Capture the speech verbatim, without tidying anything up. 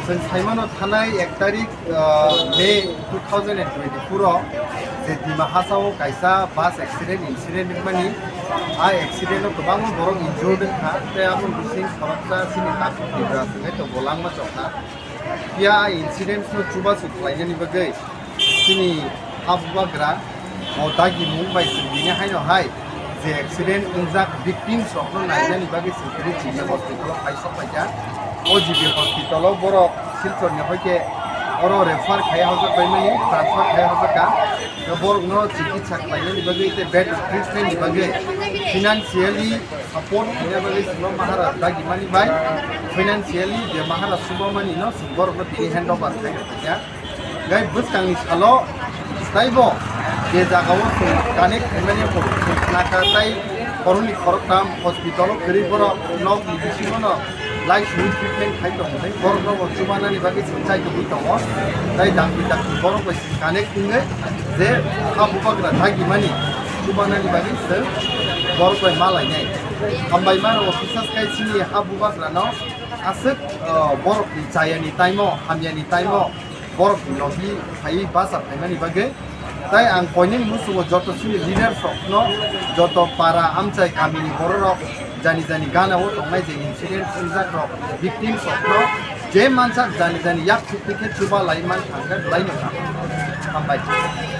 Chwng saimano thanai ek tarik, ah, May two thousand and twenty-four o je Dima Hasao kaisa bus accident incident wngmani, a accident o kwbangma borok injured wngkha, tei aboni bising khoroksa chini takhuk Tripura swngwi tongo langma chokna. Phiya a incident no chubachu khlainani bagwi chini ha bubagra o dagimung bai chwng bini haino hai je accident wngjak victims rokno nainani bagwi chwng tini chini hospital o phai sok paikha. O G B hospital o borok Silchor ni hoite oro refer khai hojak bai mani, transfer khai hojak ka. Borok no chikitsa khlainani bagwi tei better treatment ni bagwi financially support khaina bagwi chwngno Maharaj dagimani bai financially je Maharaj chubamani no chwng borokno tini hand over khai rwkha. Gai bwskangni salo taibo je jagao chwng connect khaimani chwng khnakha tei khoroknwi khoroktham hospital o kwrwi borok nokni bisingono lai swi treatment khai tongo tei borokno bo chubanani bagwi chwng chai tongwi tongo tei dakti dakti borok bai connect wngwi je ha bubagra dagimani chubanani bagwi chwng borok bai ma lainai. Hambai mano officers khai chini ha bubagrano aswk, ah, borokni chayani taimo, hamyani taimo, borokni logi phaiwi bacha phaimani bagwi. Tai ang koinwi muchungo joto chini leaders rokno, joto para amchai kamini bororok, jani jani gana o tongnai je incident wngjak rok, victims rokno, je mansak jani jani yak chukti khe chuba lai man thangkhe lai no thang. Hambai.